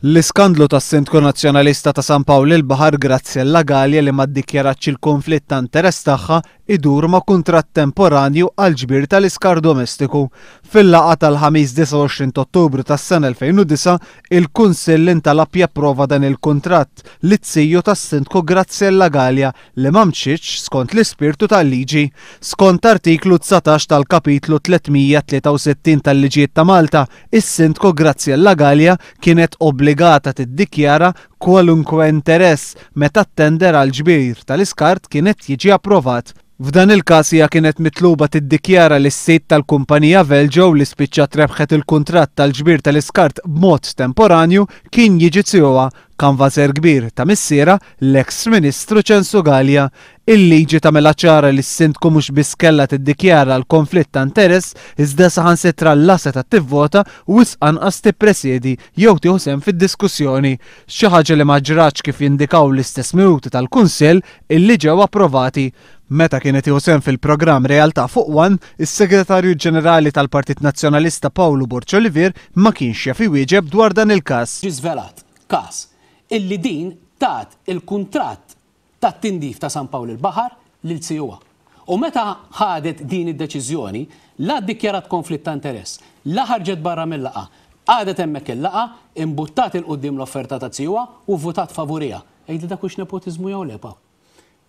L-iskandlu tas-Sindku Nazzjonalista ta' San Pawl il-Baħar Graziella Galea li ma ddikjaratx il-konflitt ta' interess tagħha idur ma' kuntratt temporanju għall-ġbir tal-iskart domestiku. Fil-laqgħa tal-Ħamis 29 t'Ottubru tas-sena 2009, il-Kunsill intalab japprova dan il-kuntratt lit-tiju tas-Sindku Graziella Galea li ma mxietx skont l-ispirtu tal-liġi. Skont artiklu 19 tal-Kapitlu 363 tal-Liġijiet ta' Malta, is-Sindku Graziella Galea kienet obbligata tiddikjara kwalunkwe interess meta t-tender għall-ġbir tal-iskart kien qed jiġi approvat. F'dan il-każ hija kienet mitluba tiddikjara li s-sid tal-kumpanija Veljo li spiċċat rebħet il-kuntratt tal-ġbir tal-iskart b'mod temporanju kien jiġi zijuha Kanvaser kbir ta' missierha, l-eks Ministru Ċensu Galea. Il-liġi tagħmilha ċara li s-Sindku mhux biss kellha tiddikjara l-konflitt ta' interess iżda saħansitra la setgħet tivvota u wisq anqas tippresiedi jew tieħu sehem fid-diskussjoni. Xi ħaġa li ma ġratx kif jindikaw l-istess minuti tal-Kunsill illi ġew approvati. Meta kien qed jieħu sehem fil-programm Realtà fuq One, is-Segretarju Ġenerali tal-Partit Nazzjonalista Pawlu Borg Olivier ma kienx jaf iwieġeb dwar dan il-każ. Ġie żvelat każ illi din tat il-kuntratt tat-tindif ta' San Pawl il-Baħar lil zijuha. U meta ħadet din id-deċiżjoni, la ddikjarat konflitt ta' interess, la ħarġet barra mil-laqgħa, qagħdet hemmhekk il-laqgħa, imbuttat 'il quddiem l-offerta ta' zijuha u vvutat favuriha. Għidli dak hux nepotiżmu jew le, Pawl?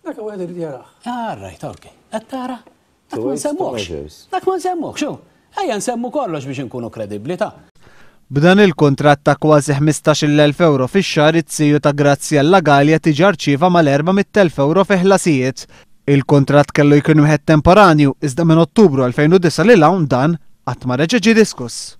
Dak wieħed irid jarah. All right, ok. Qed tara? Dak ma nsemmuhx. Dak ma nsemmuhx, hu. Ejja nsemmu kollox biex inkunu kredibbli ta'. B'dan il-kuntratt ta' kważi 15,000 ewro fix-xahar it-tiju ta' Graziella Galea diġà rċieva mal-400,000 ewro fi ħlasijiet. Il-kuntratt kellu jkun wieħed temporanju iżda minn Ottubru 2009 lil hawn dan qatt ma reġa' ġie diskuss.